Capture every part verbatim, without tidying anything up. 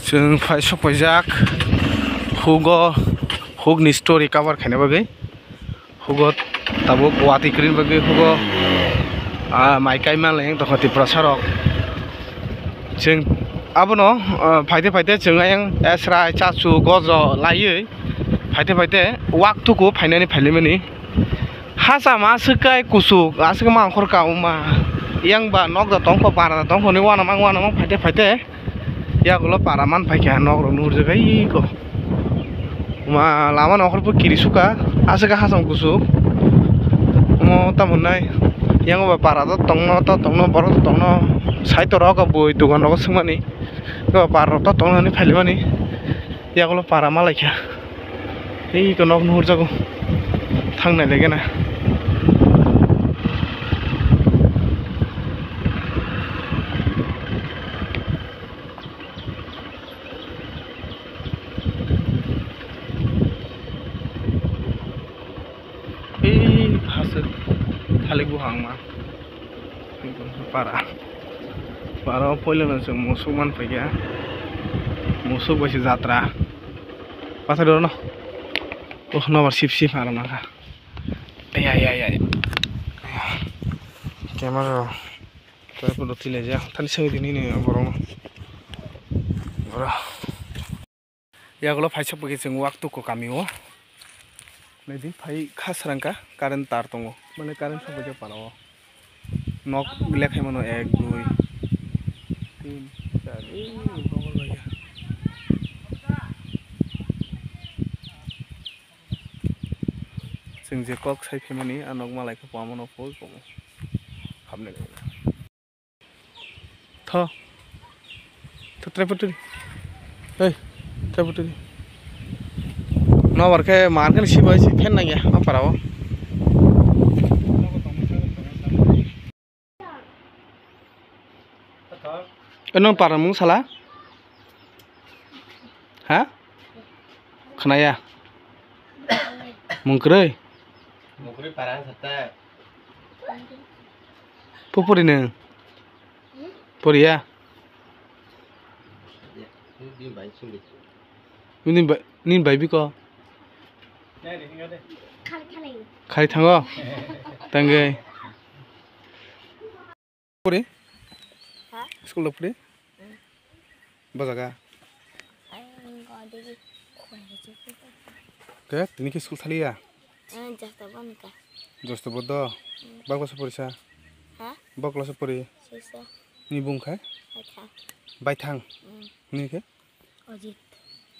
Chwng phai sok paijak hugo, hukni story cover khaina bagwi. Hugo tabuk watwi kwrwini bagwi hugo, ah, mai kaima le wng tongkha Tiprasa rok. Chwng abono, ah, phaite phaite chwng ayang, eh, chwrai, chachu, gojo laiwi phaite phaite waktuku phainani phailaimani. Hacham aswk kai kuchuk, aswk mangkhor ka wngma. Yang ba nok da tongkho, bara da tongkho ni uanamang uanamang phaite phaite. Yagulo para man phaikha, nok rok nuhurjak eko. Ma lama nokhor bo kiri suka, aswk hacham kuchuk. Omo tamo nai. Yang ba para da tongno, ta tongno, borok da tongno. Side rok bui dogan rok swngmani. Para rok ta tongno hinwi phailaimani. Yagulo para malaikha. Ei to nok nuhurjago. Thangnai lege na. Ei haswk thalik buphang ma. Para. Para o puilano chwng musuk manphaikha. Musuk bai se jatra. Pathar doro no. Oh, nobar sip sip aro nangkha. Ai, ai, ai, ai. Camera rok. Tripod rok tilaijak. Thani sengwi tini ni borok no. Borok. Yagulo phaisa pagi chwng waktuko kamio. Naidi phai kha srangkha current tar tongo. Mane current sokbaijak para o. Nok lekhaimano ek, dui, tin, char. Ei, bongol bai ya. Chwng je kok sai phaimani, a nok malaikha pamano poi komo. Hamni. Tho. Tho, try photo di. Hey, try photo di. No, war khe mar khe si bai si fan nang ya, ma para o. Eno para mung sala? Ha? Khnaya. Mung kwrwi? Mung kwrwi para ang sata. Pupuri nung. Poriya. Nini bai, nini bai biko. Khari thango. Tangwi. Puri? Ha? School lo puri? Mm. Bo jaga? Ai, ang kau ada di kuai aja tu. Ke, tini ke school thali ya? Eh, jasta bon ka. Jasta bodo? Mm. Bak basa puri sa? Ha? Bak basa puri? Sisa. Ni bung khai? Baithang. Baithang? Mm. Ni ke? Ojit.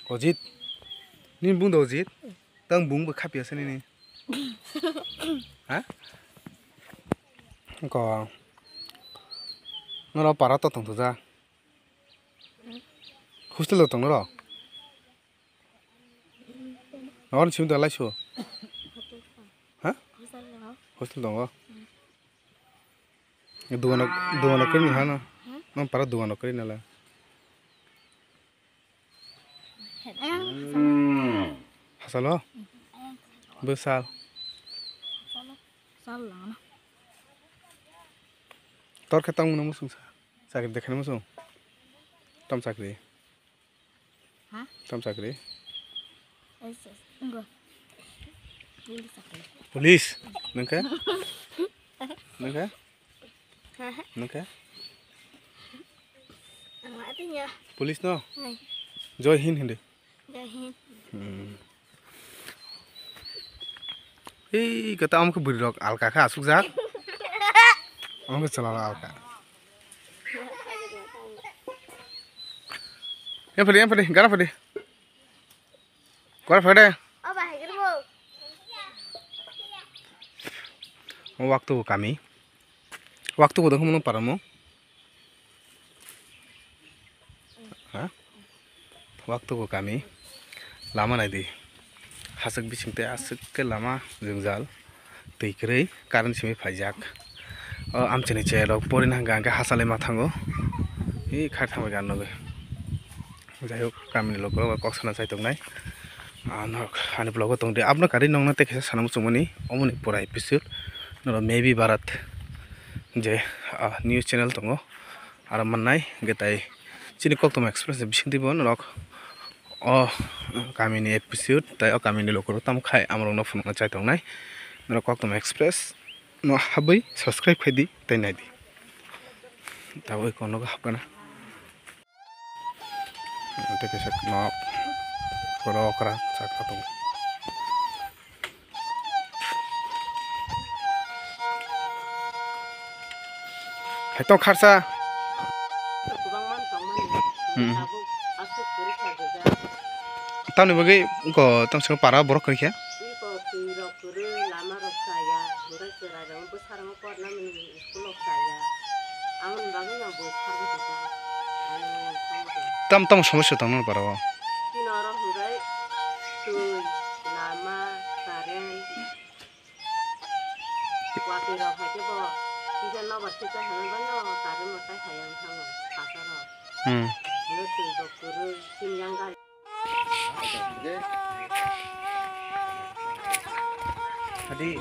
Ojit? Ni bung do Ojit? Mm. Tang bung bo khapia se nini. Ha? Ko. Noro para to tong tuja. Hostel to tong noro. Noro simi da laisu. Ha? Hostel tongo. Dugan dugan kri ni hano. Nang para dugan kri nala. Hasalo? Bwsal. Tor khe tang mano musung sa. Chakri dekhani musung. Tam chakri. Ha? Tam chakri. Police. Nengke? Nengke? Nengke? Police no? Joy Hind hindi. Joy Hind. Hmm. Ei, kata am ke buri rok alka kha asuk jak. Am ke chalala alka. Yang padi, yang padi, gara padi. Kora phede. O waktu kami. Waktu ko dong paramo. Ha? Waktu ko kami. Lama nai di. Hasuk bising te asuk ke lama jwngjal. Twi kwrwi current simi phaijak. O amchini chai rok porina hwnkha hwnkhe hachalai ma thango. Hi khai thangbai gan nugwi. Jai hok, kamini logo kok sana chai tongnai. Ah, norok ani vlog o tongdi. Abno kari nongna tei kaisa sana muchungmani. Omoni pura episode. Norok Maybe Bharat je, ah, news channel tongo. Aro mannai hwnkhe tai Chini Koktwma Express ni bisingtwi bo norok o kamini episode tai o kamini lukurok tamo khai amorokno phunukna chai tongnai. Norok Koktwma Express no habwi subscribe khai di tai nai di. Tabuk eko nogo hapkana. Tei kaisa nok oro okra chakha tongo. Hai tong kharsa. Kwbangma tongmani. Hmm. Tabuk aswk kwrwi kha gojak. Tamni bagwi wngkha tamo para borok kwrwi kha. Iko twi rok kwrwi, lama rok chaya, hwnkhai chwrai rok bwsarok korna mwnwi. School-o chaya. Aboni bagwi no bui kharwi tongkha. Ang thangkhe. Tam tamo somosya tong nang para o? Chini oro hwnkhai twi, lama, current. Watwi rok hai khe bo kisa nobar kisa hwnwi bai no current mwtai hai ang thango, hacharo. Hmm. Hwnwi twi bo kwrwi, chini yang gai. Adi.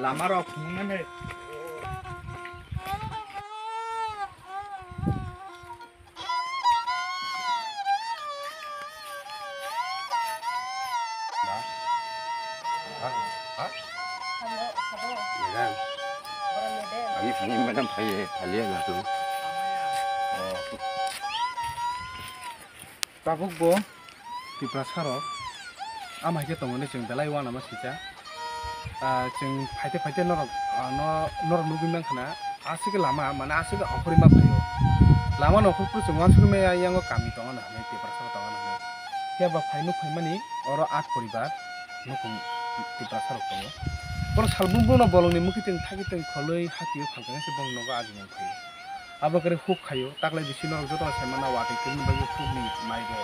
Lama rok phunuknani. Madam, ani phone madam phai, phaliya na tu. Oh. Tabuk bo Tiprasa rok ama hai khe tongmani chwng belai uanama sijak. Ah, chwng phaite phaite norok, ah, no, norok nugwi mankha na, aswk khe lama, mane aswk khe okhorwi ma phaio. Lama ni okhorphuru chwng uansukgwi maya, yango kami tongo na hinwi, Tiprasa rok tongo na hinwi. Phiya ba phai nuk phaimani oro at poribar nukhung Tiprasa rok tongo. Borok salbrum bono bolongni mwkhitwng thagitwng kholwi hatio phalkha khe se bono nogo ajinani phaio. Abo khe huk khaio, taklai bisi norok jotono sai manna watwi kwrwini bagwi hukni maibo,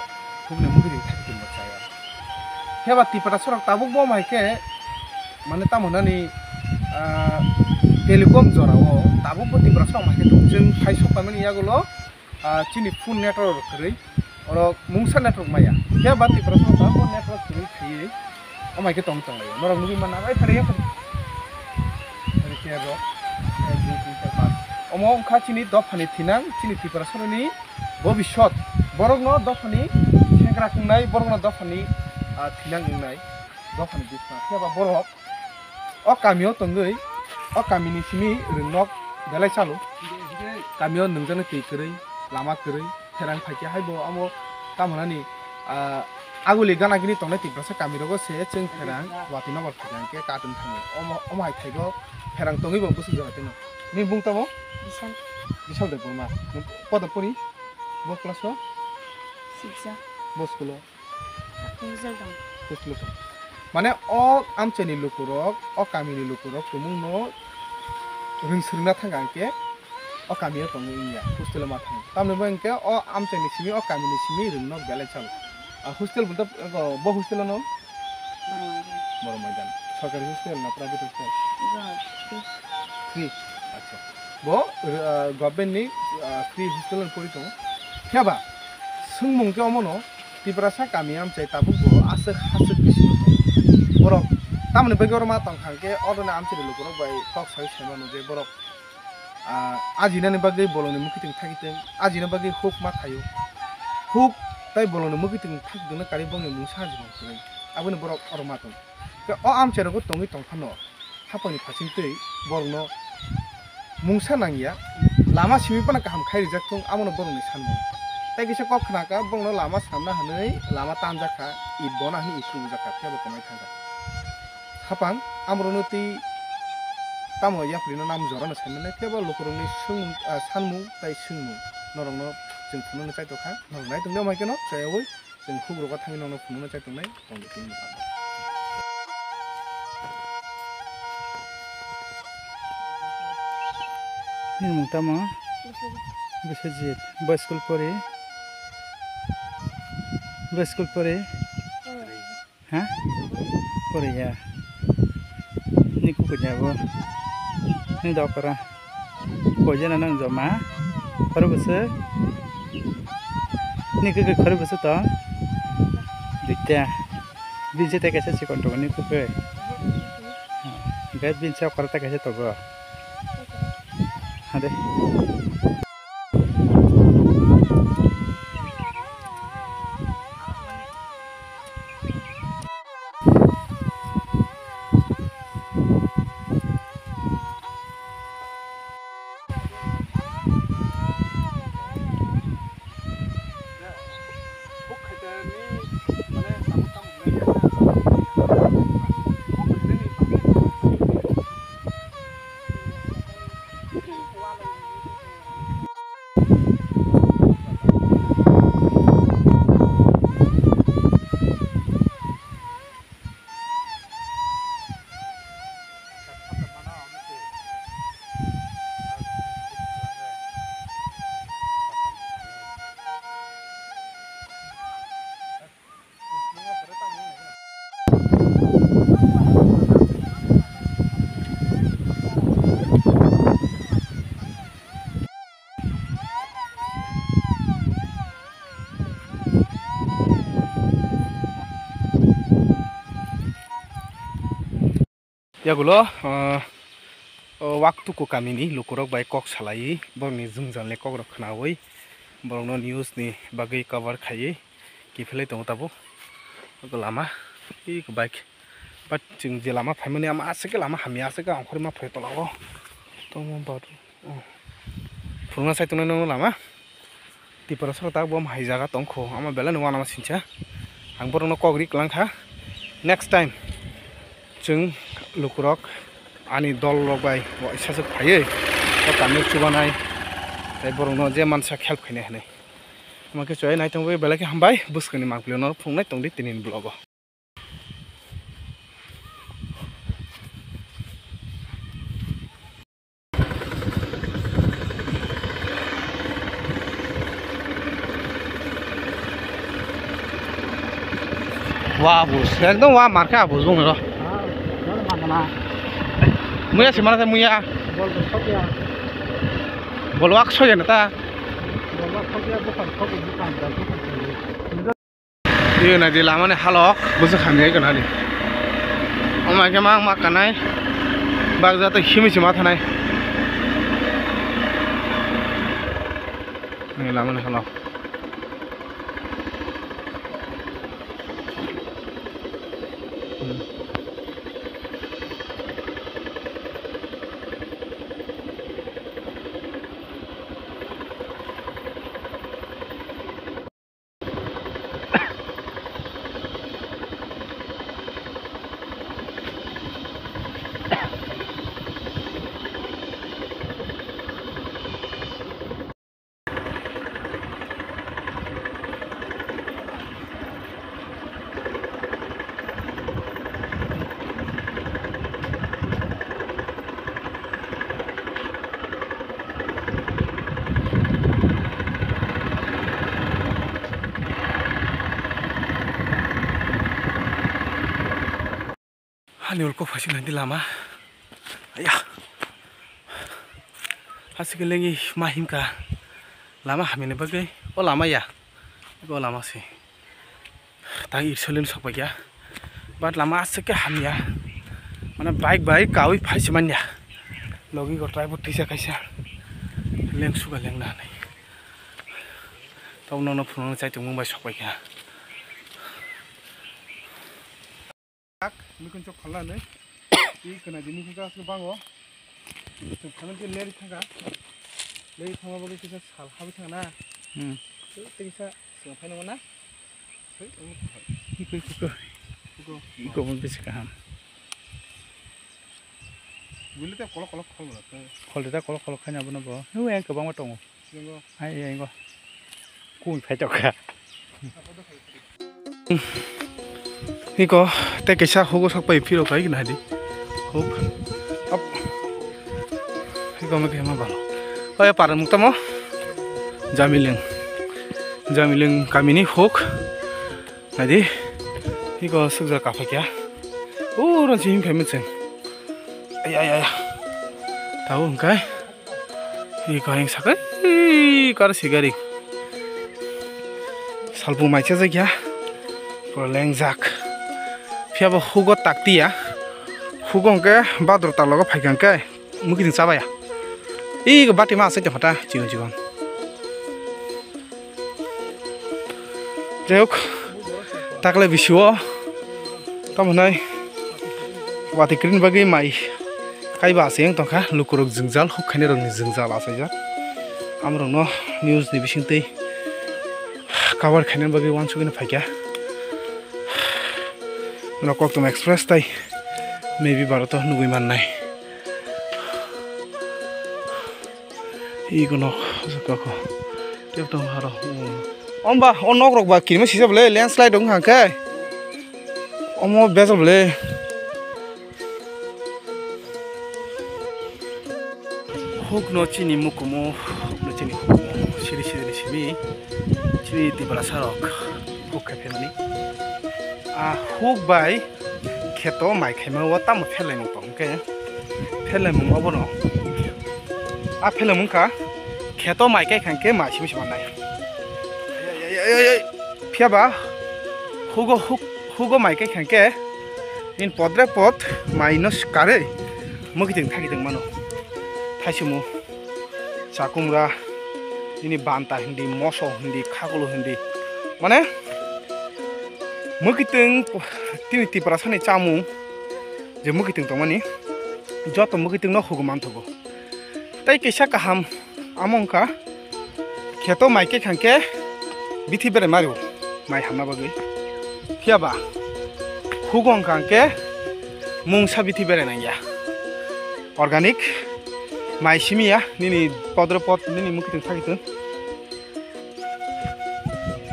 hukni mwkhitwng thakitwng bo chaya. Phiya ba Tiprasa rok tabuk bo hai khe, mane tamo hinani, ah, telecom jorao tabuk bo Tiprasa rok hai khe tongo. Chwng phai sok phaimani yagulo, ah, chini phone network rok kwrwi. Oro mungsa network maya. Phiya ba Tiprasa rok bo network kwrwi khaiwi, omo hai khe tong tong laio. Norok nugwi manna bai phari yakho. Ori khe bo, eh, dui tin char panch. Omo wngkha chini dophani thinang, chini Tiprasa rokni bobisot. Borokno dophani sengra wngnai, borokno dophani, ah, thinang wngnai, dophani bisna. Phiya ba borok o kamio tongwi, o kamini simi rwngnok belai chalo. Kamio nungjaknai twi kwrwi, lama kwrwi, pherang phaikhe haibo amo tamo nani, ah, aguli gana gini tongnai Tiprasa kamirogo se chwng pherang watwi nokbar phaikha hwnkhe katung thango. Omo, omo hai thaibo pherang tongwi bo bwswk jora tongno. Nini bung tamo? Bishal. Bishal Debbarma. Nwng koto pori? Bo class o? Six a. Bo school o? Hostel tong. Hostel tong. Mane o amchaini lukurok, o kamini lukurok tumungno rwng swrwngna thangkha hwnkhe o kamio tongwi wngya, hostel o ma thango. Tamni bo hwnkhe o amchaini simi, o kamini simi rwngnok belai chalo. A hostel bo, bo hostel o no? Boromaidan. Boromaidan. Sorkari hostel na private hostel? Free. Free. Acha. Bo, ah, government ni, ah, free hostel ni pori tongo. Phiya ba, swngmung khe omono, Tiprasa kami amchai tabuk bo aswk haswk bisingo tongo. Borok tamoni bagwi oro ma tongkha hwnkhe odoni amchaini lukurok bai kok saui sai mano je borok, ah, ajinani bagwi bolongni mwkhitwng thagitwng, ajina bagwi huk ma thaio. Huk tai bolongni mwkhitwng thagitwngno karwi bongni mungsa ajinani kwrwi. Aboni borok oro ma tongo. Khe o amchairogo tongwi tongphano, hapangni phasingtwi borokno mungsa nangya, lama simi phano kaham khai rijak thung, amono borokni sanmung. Tei kisa kok khnakha, borokno lama samna hwnwi lama tanjakha, it bona hwnwi it tubujakha, phiya bo kwmai thangkha. Hapang, amorokno tei tamo yaprino nam jorano saimannai, phiya bo lukurokni swngmung, ah, sanmung tei swngmung norokno chwng phunukna chaitokha, norok nai tongdi, omo hai kheno chayaui. Chwng hukrok o thangwi nokno phunukna chai tongnai, tongdi tini bwkha. Nini mung tamo? Biswajit. Biswajit. Bo school pori? Bo school pori? Ha? Pori ya. Ni kukunya bo. Ni dokora. Koi jana nang joma. Khoro bwswk. Ni khe khoro bwswk tong. Duita. Bini se tei kaisa chikon tongo ni kukui. Hwnkhe bini se khoro tei kaisa tongo. Hade. Yagulo, ah, o Waktuku kamini lukurok bai kok salaiwi, borokni jwngjalni kokrok khnaui, borokno news ni bagwi cover khaiwi kiphilwi tongo tabuk. Oko lama, iko bike. But chwng je lama phaimani ama aswk khe lama hamya aswk khe ongkhorwi ma phai tolao. Tongmo badu. Phunukna sai tongnai nono lama. Tiprasa tak bo hai jaga tongkho. Ama belai no uanama sincha. Ang borokno kok ri kwlangkha. Next time chwng lukurok ani dol rok bai waisa swk phaiwi o kami chubanai. Tai borokno je mansa help khainai hinwi. Ama khe chwai naitongwi belai khe hambai. Bwskangni mangpili no phunuknai tongdi tini ni vlog o. Wa bus, ekdom wa markhe abus bung ro. Muya se mana muya. Bol wak soya na ta. Iyo naidi lamani halok bwswk hamya gwnadi. Omo khe ma ma kanai. Bagja tei himwi se ma thanai. Ni lamani halok. Hani ulko phaising naidi lama. Aya. Hasike lengi ma himka. Lama hamini bagwi. O lama ya. O lama se. Tang irsolin sokpaiya. But lama aswk khe hamya. Mane bike bai kawi phaisi manya. Logi go driver tisa kaisa. Leng suga leng na nai. Tau nono phunukna chai tongmung bai sokpaikha. Tak, mikun chok khalna nai. I kena di mikun chok aswk bango. Chok khalna di leri thangka. Leri thangma bagwi kisa sal habi thangna. Hmm. Tei kisa sing phaino na. Tei, omo kisa. Iko, iko. Iko. Iko mo bisi kaham. Buli tei kolok kolok khol mano. Khol da kolok kolok khaina bono bo. Nung yang kwbangma tongo. Ai, ai, go. Kui phai tokha. Iko, tei kaisa hugo sak pai phiro kai gina di. Huk. Ap. Iko me kema balo. Oya para mukta mo. Jamiling. Jamiling kamini huk. Nadi. Iko sukja kaphakya. Uro chihim phai mitseng. Ay, ay, ay. Tau hingkai. Iko hing sakai. Kar sigari. Salpu mai chajakya. Pura lengjak. Phiya bo hugo taktiya. Hugo hingke badro talogo phaikha hingke. Mukiding chabaya. Iko bati ma asai tongphata. Chigon chigon. Jai hok, takle bisio tamo hwnai wati krin bagwi mai kaiba asai wng tongkha, lukurok jwngjal, huk khainai rokni jwngjal achaijak. Amorokno news ni bisingtwi cover khaina bagwi uansugwi phaikha. Norok Koktwma Express tai maybe Bharat o nugwi mannai. Ego nok, jaka ko. Tep tong haro. Omba, o nok rok ba kirima sijak bole, landslide wng kha khe. Omo bejal bole. Huk no chini mukumu, huk no chini hukumu, siri siri ni simi, chini Tiprasa rok, huk khe phelni. A huk bai kheto mai khaima o tamo phelai mung tong khe, phelai mung obono. A phelai mung kha, kheto mai kai khang khe mai simi sima nai. Phiya ba, hugo huk, hugo mai kai khang khe, Nini podre pod mai no swkarwi mwkhitwng thakitwng mano. Thaisumu, chakumra, nini banta hindi, moso hindi, khagulu hindi. Mane, mwkhitwng, tini Tiprasani chamung je mwkhitwng tongmani, joto mwkhitwng no hugo manthogo. Tei kisa kaham amo wngkha, kheto mai khe khangkhe bithi berai mario, mai hamna bagwi. Phiya ba hugo wngkha hwnkhe mungsa bithi berai nangya. Organic mai simi ya, nini podre pod, nini mwkhitwng thakitwng.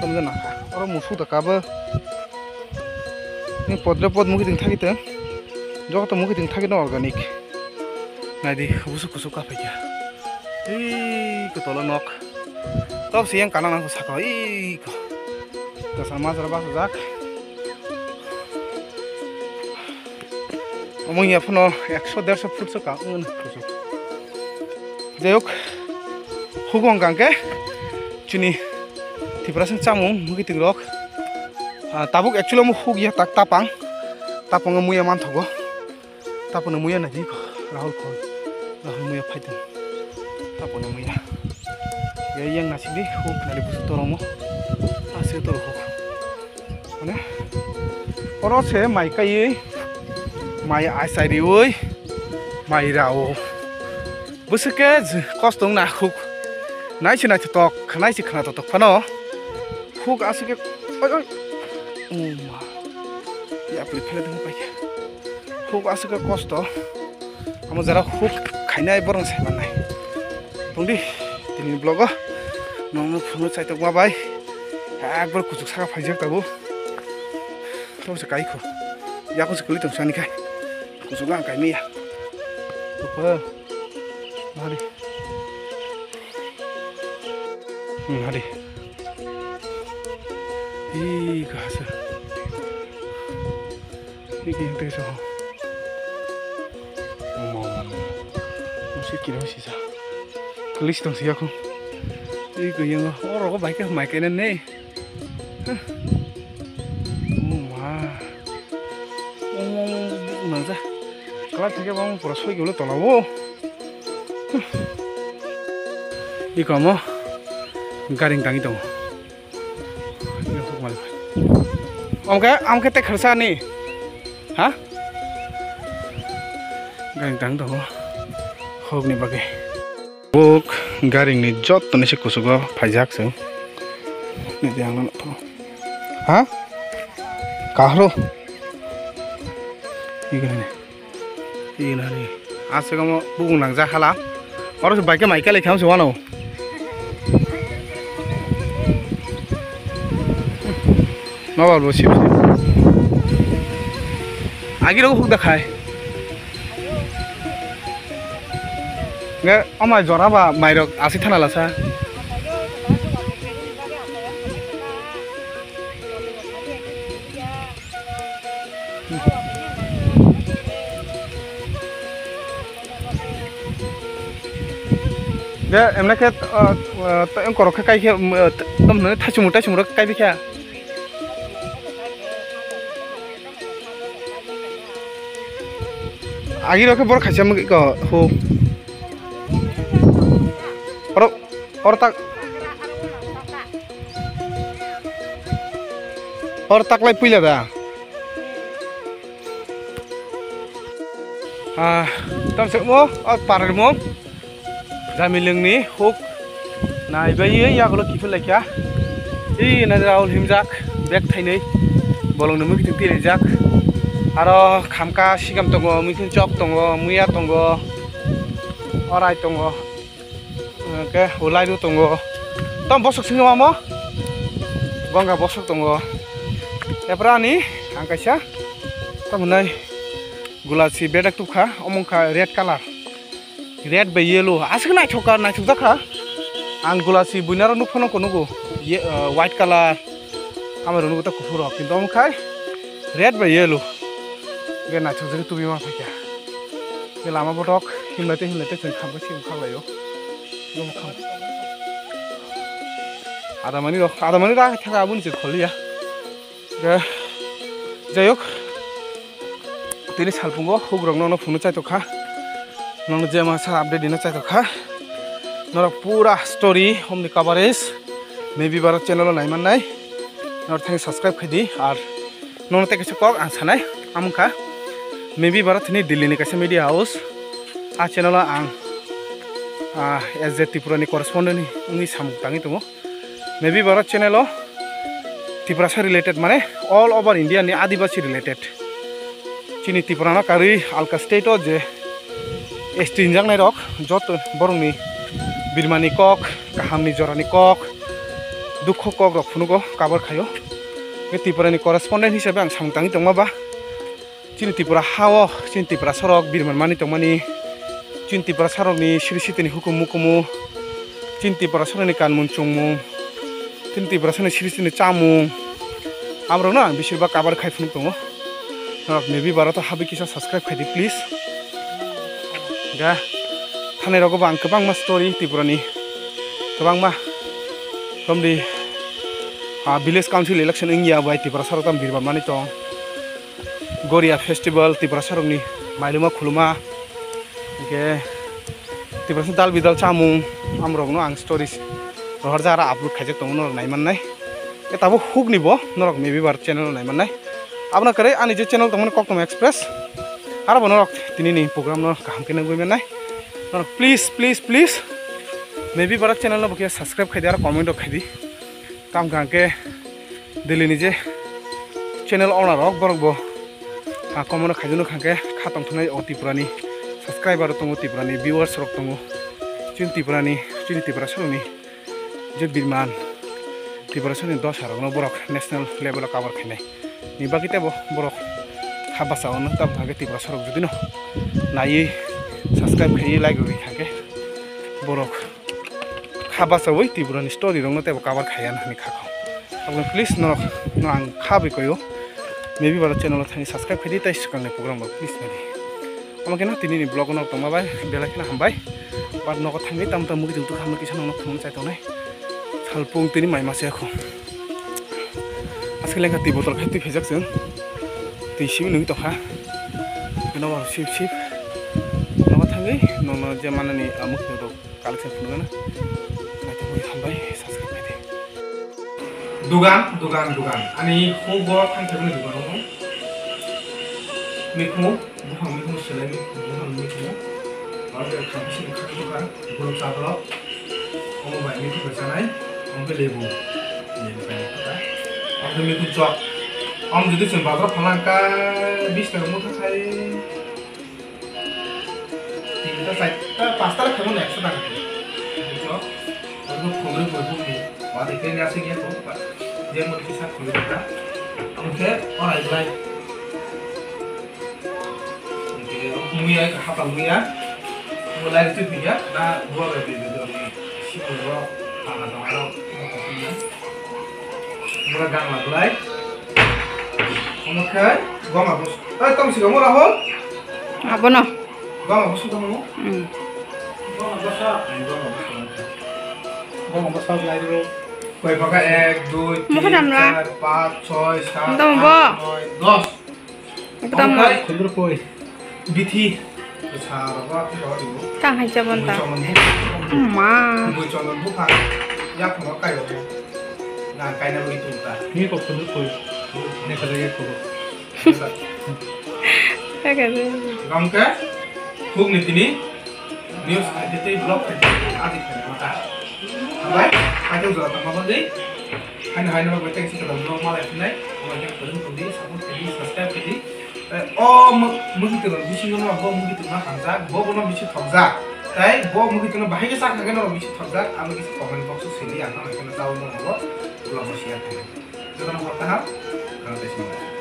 Tamjana oro musu da kabo. Ni podre pod mwkhitwng thakitwng. Joto mwkhitwng thakitwng organic. Naidi, busuk kusuk ka phaikha. Ei, ko tolo nok. Tok se yang kana nang saka. Ei, ko. Dasar majra basa jak. Omo ya phano ekso derso foot so ka, wng, kusuk. Jai hok, hugo wngkha hwnkhe chini Tiprasani chamung mwkhitwng rok. Ah, tabuk actually omo huk ya tak tapang. Tapang o muya manthogo. Tapang no muya naidi ko, Rahul khon. Rahul muya phaitong. Tapang no muya. Ya yang nasidi huk nari busu toromo. Ase toro huk. Mane, oro se mai kaiwi, mai achai riwi, mai rao. Bwswk khe kosto wngna huk. Nai se naithotok, nai se khna totok phano. Huk aswk khe, oi, oi. Uma. Yapri phele dong paikha. Huk aswk khe kosto. Amo jora huk khainai borok sai mannai. Tongdi, tini vlog o. Nongno phunuk chaitok ma bai. Ekbar kuchuk saka phaijak tabuk. Tabuk se kaikho. Yakung se kwlwi tong sani khai. Kuchuk ang kaimaya. Opa. Mari. Hmm, hari. Ih, kahasa. Ih, yang tesa. Mom. Mesti kira sisa. Kelis dong sih aku. Ih, yang oro ko baik mai kena ne. Huh. Oh, ma. Oh, nangsa. Kala thake bang pura soi golo tola wo. Iko amo garing tangi tongo. Amke, amke tek kharsa ni. Ha? Garing tangi tongo. Hok ni bagwi. Buk garing ni jotto ni se kusugo phaijak se. Ni de ang no. Ha? Kahro. Igani. Ina ni. Aswk omo bukung nangjak hala. Oro se bike mai kele kham se wano. Mobile bo sip sip. Agi rok huk da khai. Nge omai jora ba mai rok asi thana lasa. De, emne khe, uh, uh, tei korok khe kai khe, um, uh, tamo hwnwi thaichung thaichung rok kai bikha. Agi rok khe borok khaisa mung ko hu. Oro, oro tak. Oro tak lai puila da. Ah, tam se mo, ah, parar mo. Jami lengni huk nai bai yagulo kiphil laikha. Ih, nai Rahul himjak, bag thainwi. Bolongni mui kiting tilaijak. Aro khamka sigam tongo, mui kiting chok tongo, muya tongo, orai tongo. Hwnkhe ulaidu tongo. Tamo bosok singno mamo? Gongga bosok tongo. Epra ani ang kaisa. Tamo nai gulasi bedak tubkha, omo wngkha red colour. Red bai yellow. Aswk naithok ka, naithok jakha. Ang gulasi buinaro nuk phano ko nugo. Ye, uh, white colour. Amai rok nugo ta kuphur rok. Kintu omo khai red bai yellow. Ge naithok jagwi tubui ma phaikha. Ge lama botok himlai tei himlai tei chwng khamkha siyong khaklaio. Adamani rok, adamani rok thaka aboni se kholiya. Ge, jayok. Tini salpungo hukrok nono phunukno chaitokha. Nono je masa update rino chaitokha. Norok pura story omni coverage Maybe Bharat channel o naimannai. Norok thani subscribe khaidi ar nono tei kaisa kok ang sanai amwngkha Maybe Bharat ni Delhi ni kaisa media house. A channel o ang, ah, as a Tripura ni correspondent wngwi samung tangwi tongo. Maybe Bharat channel o Tiprasa related, mane all over India ni Adibasi related. Chini Tripura no karwi alka state o je S T wnjaknai rok joto borokni birmani kok, kahamni jorani kok, dukho kok rok phunugo cover khaio. Be Tripura ni correspondent hisabe ang samung tangwi tongma ba. Chini Tripura ha o, chini Tiprasa rok birman mani tongmani, chini Tiprasa rokni siri sitini hukumu kumu, chini Tiprasa rokni kanmung chungmung, chini Tiprasa ni siri sitini chamung, amrokno ang bisir ba cover khai phunuk tongo. Norok Maybe Bharat o habwi kisa subscribe khaidi please. Ga thanai rogo bo ang kwbangma story Tripura ni kwbangma romdi, ah, village council election wngya bai Tiprasa rok tam birman mani tong. Goria festival, Tiprasa rokni mailuma khuluma, hwnkhe Tiprasa dal bidal chamung, amrokno ang stories rohorjak aro upload khaijak tongo, norok naimannai. Tei tabuk hukni bo norok Maybe Bharat channel o naimannai. Abono kwrwi ani je channel tongmani Koktwma Express, aro bo norok tinini program no kaham khe nugwi mannai. Norok please, please, please Maybe Bharat channel no bo khe subscribe khaidi aro comment rok khaidi. Tamo hwnkha hwnkhe Delhi ni je channel owner rok, borok bo, ah, comment o khaijak nukha hwnkhe kha tongthoknai o Tripura ni subscriber rok tongo, Tripura ni viewers rok tongo, chini Tripura ni, chini Tiprasa rokni je birman, Tiprasa ni dosa rokno borok national level o cover khainai ni bagwi teibo borok kha basa ono. Tamo hwnkhe Tiprasa rok jodi no naiwi subscribe khaiwi like rwkha hwnkhe borok kha bachaui Tripura ni story rokno teibo cover khaiya hinwi kha kho. Aboni please norok no ang kha bai koyo. Maybe Bharat channel o thangwi subscribe khaidi tei swkangni program rok please naidi. Omo kheno tini ni vlog no tongma bai belai kheno hambai. But nogo thangwi tam tam mugwi tongtwkha, hamya kisa nokno phunukno chai tongnai. Salpung tini mai masa yakho. Aswk lengkha twi botol khai twi phaijak chwng. Twi simi nugwi tongkha. Nogo sip sip. Nogo thangwi nokno je manani amuk rok collection phunukna. Naithokwi hambai, subscribe khaidi. Dugan, dugan, dugan. Ani hugo thang thangni dugan o. Mikhu, buphang mikhu selai, buphang mikhu. Aro khe khamsi ni khakhe dukha, borok chadorok. Omo bai mikhu bai chanai, omo khe lebu. Lebu bai mikhu bai. Omo khe mikhu chok. Omo jodi chwng bazar phalangkha, bish taka motha khai. Tinta, charta, pasta rok khaimano ekso taka. Bujo? Obo khumri bujo ni. Wade khe ni aswk ya ko. Je mo kisa khumri ta. Omo khe orai lai. Omo khe muya, hapa muya. Omo lai tu piya. Na dua bai bi bi ni. Simo ro. Ana dong aro. Mura gangla bulai. Omo khe goma bus. Oi, tong si goma Rahul? Abono. Goma bus tong mo? Hmm. Goma bus. Goma bus. Goma bus lai ro. Koi baka ek, dui, tin, char, panch, choi, sat, aat, noi, dos. Ekdom. Omo khe khundru koi. Bithi. Sa rogo, rogo. Tang hai chabon ta. Bui chondon bu. Ma. Bui chondon buphang. Yak mo kai rogo. Na kai na bui tung ta. Ni ko khundru koi. Ne ka jage ko. Ka ka jage. Gam ke. Huk ni tini. News khai tei vlog khai tei adi khai mata. Hambai, paithak jora tongma bagwi. Haino haino bagwi thanks khe vlog malai phinai. Hambai khe kwrwng tongdi, support khaidi, subscribe khaidi. Eh, o mw-, mwkhitwrwng bisingo no bo mwkhitwrwng hamjak, bo bono bisi thokjak. Tei bo mwkhitwrwng bahai khe chakha khe norok bisi thokjak, amo kisa comment box o sidi ang hambai kheno chaui mano bo vlog o share khainai. Jotono hor kaham, khana tei simi.